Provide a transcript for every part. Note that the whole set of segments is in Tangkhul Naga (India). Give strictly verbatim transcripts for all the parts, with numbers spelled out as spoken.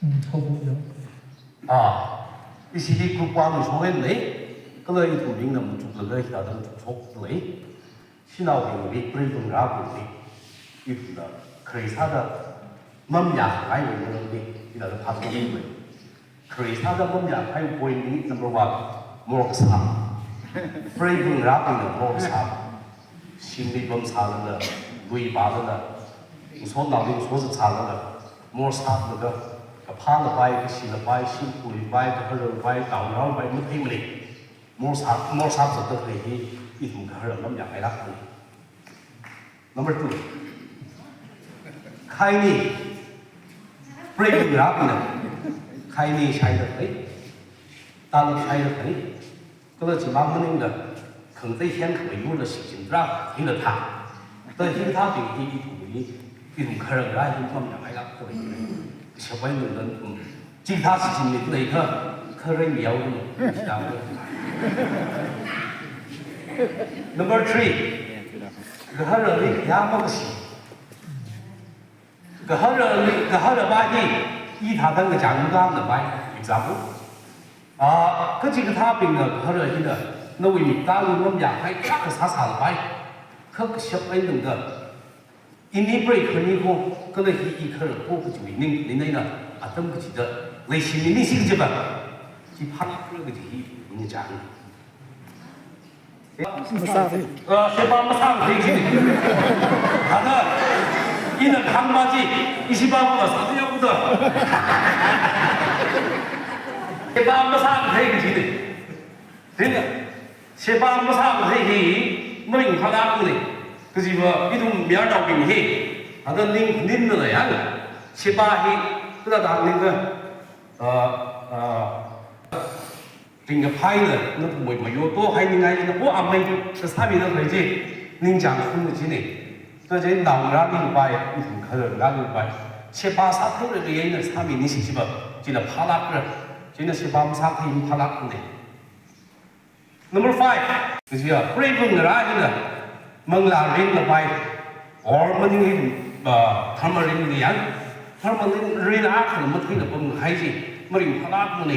Mm, houbu ya. Ah, ishi hi group one shong eina lei, kala ithum bingna machuklaga hithāda machukshok lei. Shanaobingli, preivāngarābingli, ithumna khare sāda mamayākhangai maramli, hithāda phāshok lei. Khare sāda mamayākhangai point hi number one, morasā. Preivāngarābingna morasā. Shimli pamsālala, lui pālala, ngasotnaoli ngasot zatsālala, morasālaga, kaphā lapai, kashi lapai, shimkhur lapai, kahara lapai, naongarā lapai, matheimana. Morasā, morasā zatda khalei hi, ithum gahara mamayāngailākmana. Number two. Khaini. Preivāngarābingna khaini shaida khalei, talap shaida khalei, kala chimang maningla, khangatei hiyan khamei yurla shichin tarākha hila thā. Kha hikathābing hi ithumli, ithum gahara hi mamayāngailāk khavai. Kashap eina tangda, um, chithā shichinmi khalei kha, kharei mayao. Number three. Gaharali khayā makashi. Gaharali, gahara pa hi, i thāda ngachang makāngapai. Example. Ah, kachikathābingna gahara hina, nawui miktāli mamayākhangai tarākha sāsālapai. Kha kashap eina tangda, ini preikhani ko, kala hi i gahara ko kajiwui ningli eina, atam kachida, leishimi ningshi kajiva, chi phālākra kaji hi, ngachang. Masāthei. Ah, sheba masāthei jina. Thāda, ina khangma chi, ishi pa masāthei ya kuda. Sheba masāthei jina. Thina, sheba masāthei hi, maringphālākmana. Kajiva, ithum mayarnaobing hi, thāda ning, ningna leiya. Sheba hi, kathāda ningda, ah, ah, ringkaphāla, nathumwui mayo to hainingai na, o amei, kasāmida khalei chi, ningchāng sung jina. Kaje naongarā ringpai, ithum gahara ringpai. Sheba sāthei rei rei eina sāmi ningshi chiva, china phālākra, china sheba masāthei phālākna. Number five, kajiya, preivāngarā hina, manglā rinlapai, or maning hi, ah, dharma rinli ya, dharma rin, rin akhana matheila pamkahai chi, maringphālākmana,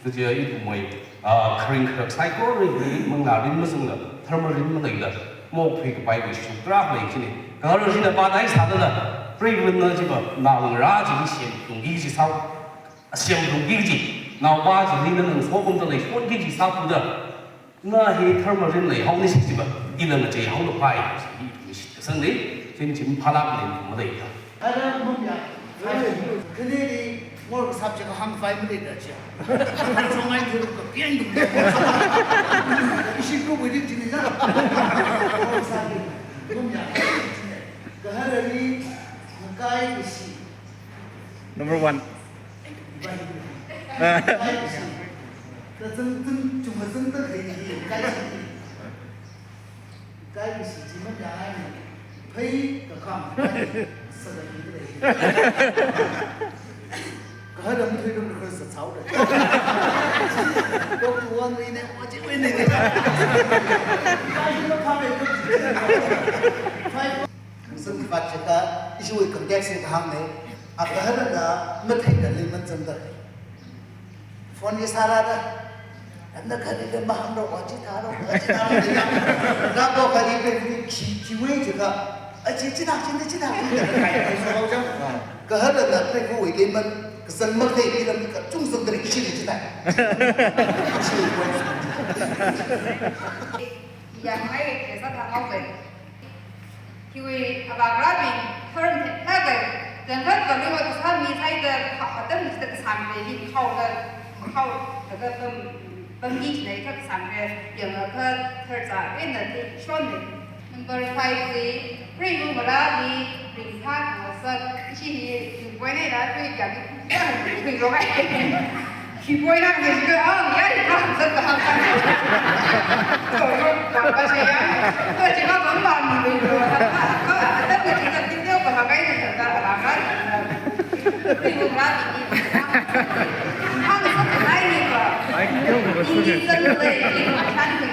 kajiya ithumwui, ah, kharing kharak saikora hi, manglā rin mazangla, dharma rin maleila, mokpheikapaiwui shuk tarākha lei jina. Gahara hina pa dai sādala, preivāna chiva, naongarā chili semtungki kaji sāo. Asemtungki kaji, naopa chili nana ngasokumda leishonki kaji sāthuda, na hi dharma rin leihaonashi chiva, ila ngacheihaolapai, chi hi mishitkasang lei, chim chim phālākna malei ta. Ara mumya, khaneli ngor subject hāngpai maleida chi. Chongai thu kapiang dung. Ishi group within chini na. Mumya, gaharali ngakai ishi. Number one. Kazang, zang, chungkha zangda khalei hi, kai shi. Kai shi chi mamayāngai. Phei kakham, sāda hi khalei. Kahada matheida kha sāsāhaoda. Talk to one way ne, o chi way ne. Kai shi maphāmei. Five. Zangvat chikha, ishiwui context hi kahāngna, agaharana matheida leiman zangda. Phone hi sārada, ana kharida mahāngro, o chithāro, o chithāro, chithā. Rāpo kha ipe khi, khiwui chikha, achi chithā, chithā, chithā, chithā, kai, kai, so hao jang. Gaharana preikhawui leiman, kazang mathei, ilam kachungkha zangda, ishi chithā. Ishi, ya, mai, kaisa thānghaowe. Khiwui avāngarābing, tharan theilāka, khangathā kali va kasāmi sāhaida, kha atam chida kasāngre hi, khaoda, khao, laga pam, pamki chinai kha kasāngre, yangakha tharchā eina theishonne. Number five li, preivāngarāli ringphāngasak, ishi hi, ringphāngaina, preiya hi, ya, ringphāngai. Khipoina kajika, ah, ya, ya, zat ka hak ka. To, to, to, ka se ya. To, chika bang bang ni, to, to, to, to, chika tingteo ka hak ai, to, to, to, hak ai. Ni ko ra ni ni. Hang sa ka ai ni ko. Ai, kyo ko ba su ni. Ni sa ni le, ni ko san ni.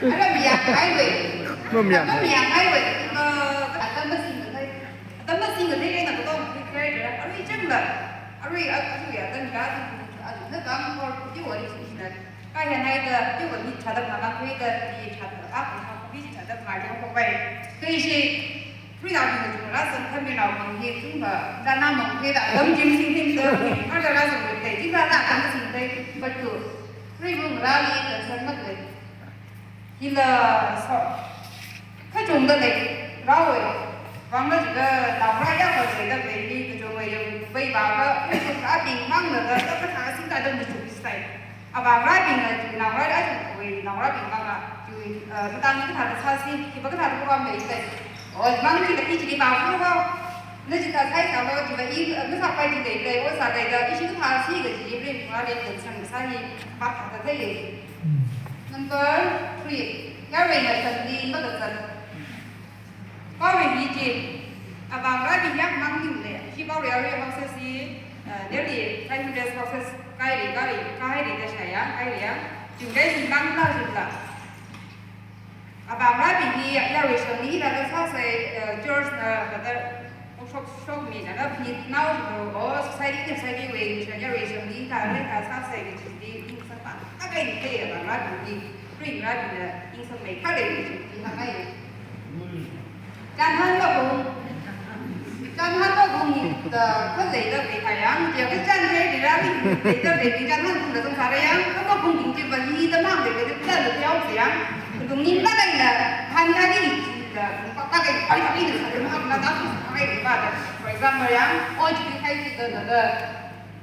Ara mi ya ai we. Mo mi ya. Ara mi ya ai we. Ko, ara ma sing ka ai. Atam masing kathei eina katong prepare da, arui chi Tingla, arui a, arui a, dan ga, dan ga, dan ga, or, di wali sing sing na. Kaya nai da, di wali chada ma ba, kui da, di chada, a, a, kui chada ma, di ko bai. Kui shi, free na bi chung ra, san kan mi na mang hi, chung ba, da na mang kui da, dam jim sing sing da, a da ra sing kui, jim da da, dam sing da, but to, free room ra li, da san ma kui. Hila so, kachungda lei, rāwui, vangla jiakha naongarā yākha leida leili, kachungwui yāng, vei vāva, kachungwui abing mangla da, da kathā singda da muchuk stai. Avāngarābingna, naongarā yākha, vei naongarābing mangla, chi, eh, matang ni kathāda sāsi, hiva kathāda program leisai. O, mang chili, i chili pākhuilu. Na chithā sāi sālo, chiva i, eh, masāpai chi leilei, o sālei da, ishi kathā si kaji, i rin, ngā rin, kan sang sāi, pap thāda thāi. Number three, yaruina shangli makazat. Paorei hi chi, avāngarābing yākha mang ning lei, hi Paorei arui houses hi, eh, nearly five hundred houses, kairi, kairi, kairi da shaya, kairi ya. Chungdai hi mang la, chungla. Avāngarābing hi, yarui shangli da, da sāsai, eh, church na, da, da, shok, shokmi na, da, phanit nao, o, society, society wui, sha, yarui shangli da, da, da sāsai, kaji, di, di, sāpa, da, kai, kai, avāngarābing hi, ringarābingna, ingsangmei, khalei, kaji, di, hāngai. Chānhan mabung, chānhan mabung hi, da, khalei, da, lei, kayang, jiakha chān, lei, lei, ra, lei, lei, da, lei, chānhan, da, song, kharayang, kha mabung, bing, chi, ba, li, da, mang, lei, lei, da, da, yao, yang. Kadung ni maleila, han kani da, papa kai, ai, ai, da, sa, da, ma, na, da, sa, kai, da, ba, da. For example, yang, o, chi, kai, chi, da, da, da.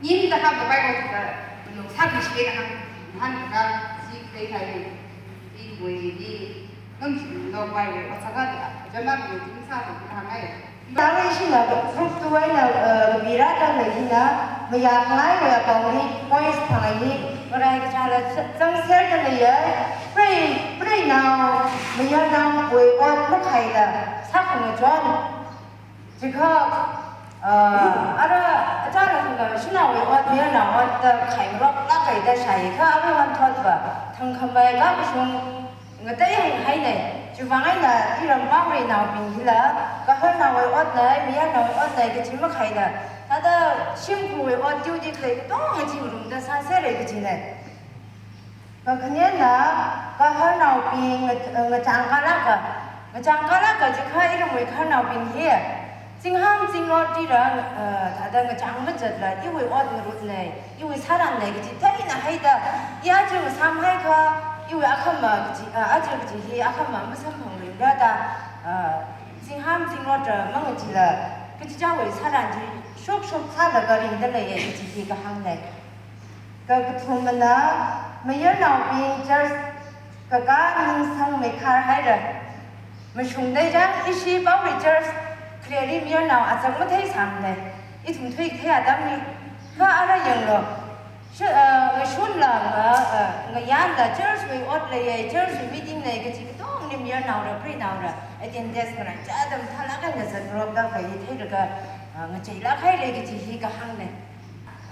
Nim da, ha, da, bai, ko, da, no, sa, ki, shi, da, han, han, da, si, kai, kai, di, di, wei, di, ngam, shi, no, bai, wei, o, sa, ga, da, ja, ma, ki, di, sa, da, han, ai. Tawai shina group two eina, eh, bira da lei hina, mayakngai wui apong hi, boys thang hi, ngarai kachāla zangser da leiya, prei, preinao, mayarnaowui ot makhaila, sākhangachon. Jiakha, eh, ara, achāla khangachon shanaowui ot, mayarnao ot da khaingarok lākai da shāi kha, ara wanthotva, thangkhamei ka kashung, ngatei hang hainei, chiwuivang eina iram Paoreinaobing hila, gaharnaowui otnei, mayarnaowui otnei kachi makhaila, thāda shimkhurwui ot duty khalei katonga chi ngarumda sāserei kajinei. Kakhanena, gaharnaobing nga-, ngachang kalaka, ngachang kalaka jiakha iramwui gaharnaobing hi, zingham zinglot dira, eh, thāda ngachang mazatla, iwui ot ngarutnei, iwui sārannei kaji theina haida, i aja ngasāmhai kha, iwui akhama kaji, ah, aja kaji hi akhama masamphangringra da, ah, zingham zinglot da mangachila, kachichāwui sāran chi shokshok sālaga ringda leiya kaji hi kahāngnei. Kakathumana, mayarnaobing church kakā ning sangmeikhar haira. Mashungda jang ishi Paorei church khaleiya mayarnao achang matheisāmnei. Ithum thuikathei atamli. Kha ara yanglu. Shu, eh, ngashunla nga, eh, ngayanla church wui ot leiya, church wui meeting lei kaji katongli mayarnaora, preinaora, attendance ngarai chāda mathālāk eina zatngarokda khalei theilaga, eh, ngacheilāk haira kaji hi kahāngnei.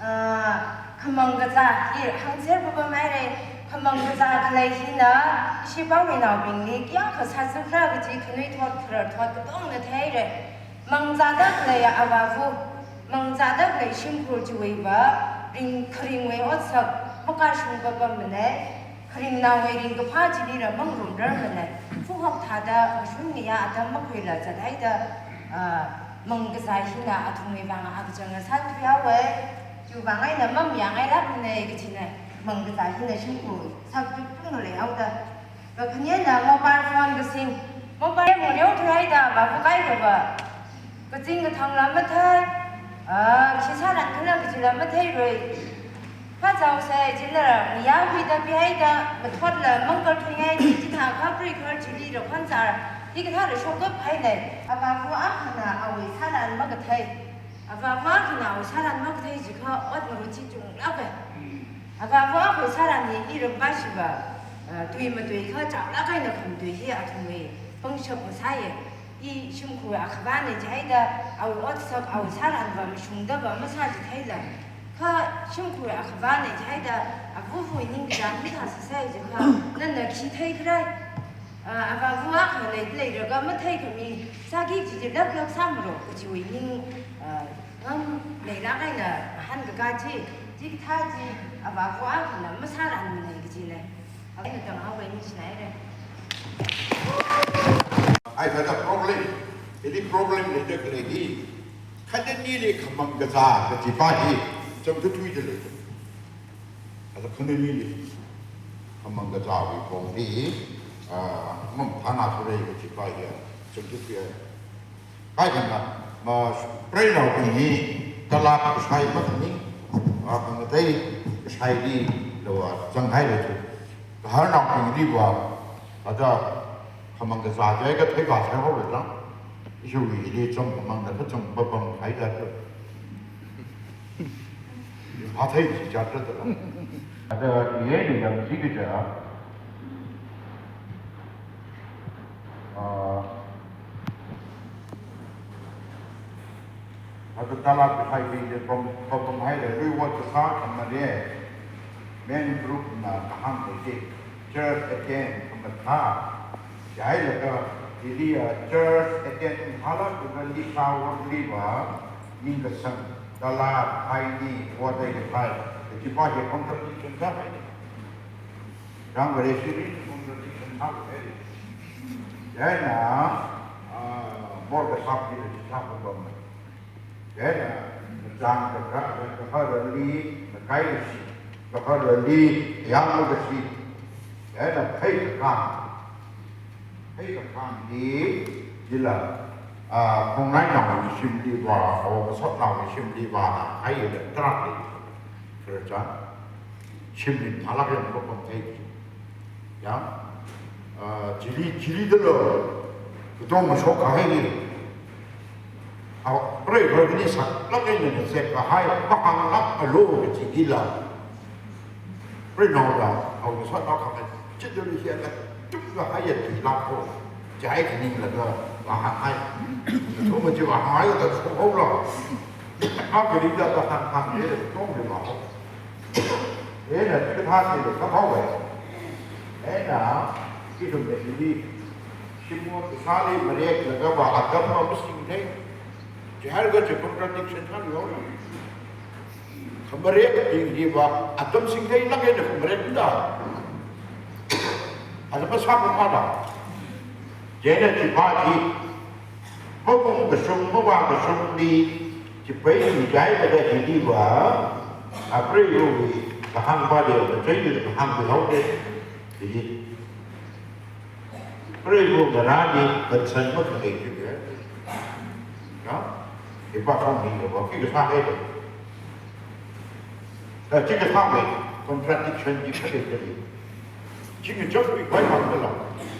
Ah, khamang kazā hi hāngser papam hairei, khamang kazā khalei hina, ishi Paoreinaobingli kayākha sāzakra kaji khanuithot khararthot katongna theirei. Mangzāda khaleiya avāva, mangzāda khalei shimkhur chiwuiva, ring, kharingwui otsak, makashung papammanei, kharingnaowui ringkaphā chilila mangrumrarmanei, phuhok thāda ngashun ngayā atam makhuila zathaida, ah, mang kazā hina athumwui vang akachang ngasāthuihaowei, chiwuivang eina mamayāngailākmanei kajinei, mang kazā hina shimkhur sākachungkha leihaoda. Kakhanena mobile phone kasing, mobile maleothuihaida avāva kaikhava, kazing kathangla mathei, ah, khi sāran khala kajila matheirei. Phāzaosei, chila ngayākhuida pihaida, mathotla mangkal thuingai, chithākha preikar chilila khonzar, hikathāla shokap hainei. Avāva akhana awui sāran makathei. Avāva akhana awui sāran makathei jiakha ot ngarut chi chunglākei. Avāva akhawui sāran hi iram pāshiva, ah, tui matuikha chaolāk eina khamatui hi athumwui pangshap ngasāya. I shimkhur akhavānei jihaida, awui otsak, awui sāranva mashungdava masā chitheila. Kha shimkhur akhavānei jihaida, avāvawui ningkachāng hithā sāsai jiakha, nana khi theikharai. Ah, avāva akha lei, leiraga matheikhami, sāki kaji chi laklak sāmaro, kajiwui ning, ah, Ngamleilāk eina hāngkakā chi, chikathā chi, avā khuwa akhana masāranmana kaji lei. Akhana tanghaowa, ningshinaira. Ai, thāda problem, hili problem leida khalei hi, khananili khamang kazā kajipa hi, chāmthuithuida lei. Thāda khananili khamang kazāwui pong hi, ah, mamathānāthura kajipa hi, chāmthuithuiya. Kaikhana, ma, preinaobing hi talap kashai makhani, ah, khangatei kashaili lawa zanghaira chi. Gaharnaobingliva, ada khamang kazā jiakha theikashai haora chang. Ishiwuili chāmkhamangna kachāng papam haida. Phathei chi chatra tala. Ada yeni yang chi kaja. Ah, ada talap kashaibing de pam, papam haida, lui ot kasā khamare. Main group na kahāng kaji, church attend khamathā. Chihailaga, hili a church attend mathālāk khalei kha otliva, ningkasang, talap, haini, ot eina kahai, kajipa hi contradiction sāhaina. Rang Vareshi ri contradiction sāhaira. Chieina, ah, bor kasābingna chi sākapam. Chieina, nachang kakra, kaharali, nakaikashi, kaharali, yangkashi. Chieina, phei kakang. Phei kakang hi, chila, ah, khongnainaowui shimliva, o, kasotnaowui shimliva, na, haida tarākha lei. Khararchan, shimli mathālāk eina papam thei. Ya, ah, chili, chili dalo, katonga shokkahai hi. Au, preiva khani saklāk eina ngazekkahai, mahānglāk alo kaji hila. Preinaoda, au, ngasotnao khangai, chithāda hiyākha, tumkahai ya tuilāk ko. Chihai khaninglaga, vāhānghai. Thuma chi vāhānghai da shokhaolo. Akhali da vāhānghai, tongli vāhao. Ena, chikathā chili kaphāwui. Ena, ithumna hili, shim ot kasāli mareklaga va atam va masingthei. Chihaira kaji contradiction sāhaowa. Khamarekbing hiva atam singtheilāk eina khamarekda. Atam masāmamada. Chieina chipa hi, mavung kashung, mavā kashungli, chipai mi jai kada hiliva, apreiwui kahāngpa de, machei de, kahāng de haoda. Hili. Preiva ngarāli, concern makhalei chi de. Ya? Hipa khongni va, khi kasā haira. Eh, chikathāwui contradiction chi khalei khalei. Chingacham pi pai hāngdala.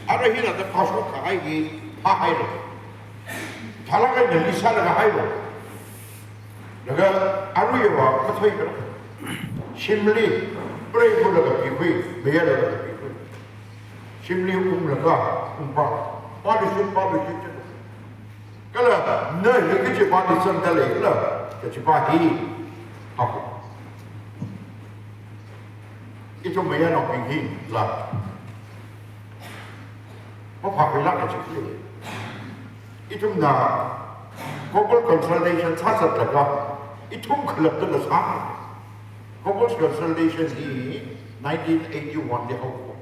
Ara hila da phāshokkahai hi phāhaira. Thālāk eina li sālaga haira. Laga aruiva matheikhala. Shimli, preiva laga pikhui, mayarlaga pikhui. Shimli unglaga, ungpa, pāluishit, pāluishit. Kala, na hi kaji pāluishit da leila, kajipa hi, haku. Ithum mayarnaobing hila. Maphākhuilāk kaji lei. Ithumna global consultation sāzatlaga, ithum khalattala sā. Global consultation hi nineteen eighty-one li haoko.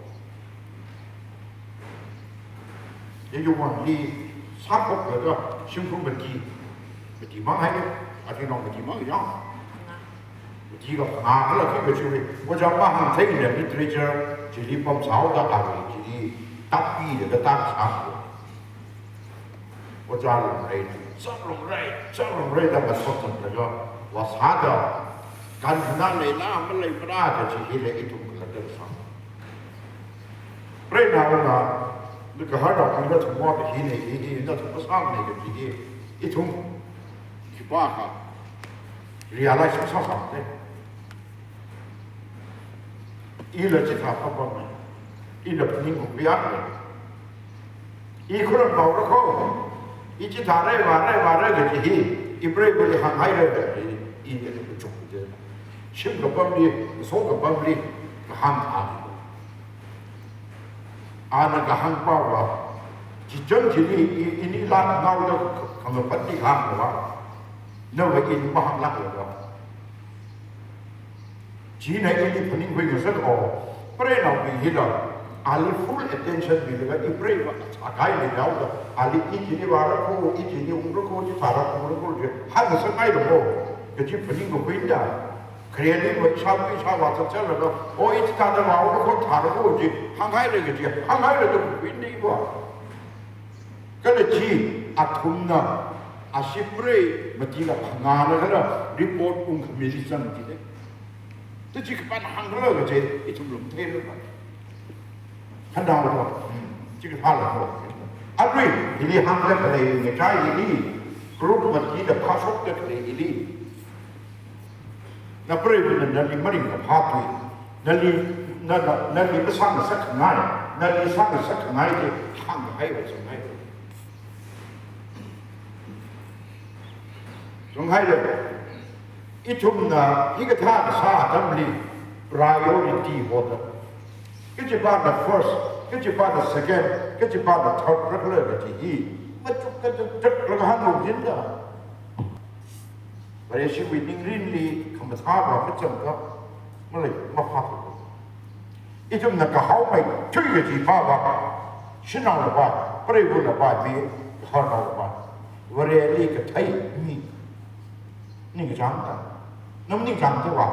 Eighty-one li sākhoklaga shimkhur mati, mati mang haira, athumnao mati mang ya. Mati kha ngakhala khi kachiwui, ojā Mahāngtheina literature chili pamsāhaoda awui chili, tapi da kata sāko. Ojā Lungrei, Sir Lungrei, Sir Lungrei da masot sālaga, vāsāda, kanna leila, maleimara da chi hili ithum khalattala sā. Preinaona, na gaharnaobingna thumot hina hi, hi, nathum kasāmana kaji hi, ithum khipākha realize masāsāmana. Ila chithā papamna, ila phaning khuiakna. I khuram paora kho, i chithāra, vāra, vāra kaji hi, i preivali hānghaira kaji hi, i kachuk de. Shim kapamli, so kapamli, kahāng thāda. Ana kahāngpava, chichāng chili, i, ini latnaoda khangapatli hāngva. Nawui ili mahānglākla. China ili phaningkhui ngasakko. Preinaobing hila, ali full attention milaga, i preiva akai leihaoda, ali i chili vāra kho, i chili ungra kho, chi thāra ungra kho, chi hāngngasakngaira kho. Kaji phaningkakhui da. Khareli va ishāva ishāvā chāchālaga, o i chithāda vāra kho, thāra kho, chi hānghaira kaji, hānghaira da khuina iva. Kala chi athumna, ashi prei matila phangāna kala report ungkhamili zangki de. Tachi kapan hāngkhala kaje, ithum lungtheira ba. Khanao lo, chi kathāla lo. Arui, hili hāngda khalei ngachai hili, group matila phāshokda khalei hili. Na preivana nali maringkaphā tui, nali, na, na, nali masāngasakngai, nali sāngasakngai chi hānghaira zungai. Zunghaira, ithumna hikathā kasā atamli priority hoda. Kachipāna first, kachipāna second, kachipāna third, rakla kaji hi. Machuk kachuk chuk laga hānglu jinda. Vareshiwui ningrinli khamathā va machangkha, malei, maphākha. Ithumna kahaomeithui kaji pava, shanaola va, preivula va, mi harnaola va. Vareli kathei mi ningchāngda. Na maningchāngda va.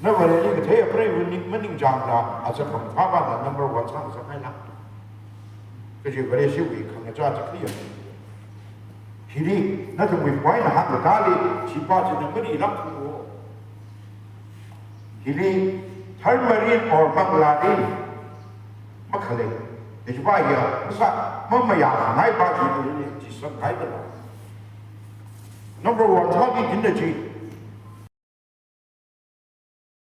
Na Vareli kathei preiva ning, maningchāngla, aja khamathā vana number one sāngasakngaila. Kaji Vareshiwui khangachā chi kali ya. Hili, nathumwui poina hāngkatali, chipa china mari lam thung wo. Hili, tharmarin or manglārin makhalei. Kajipa ya, masā, mamayāngai pa chi hili, chi sāngai dala. Number one sāki jinda chi,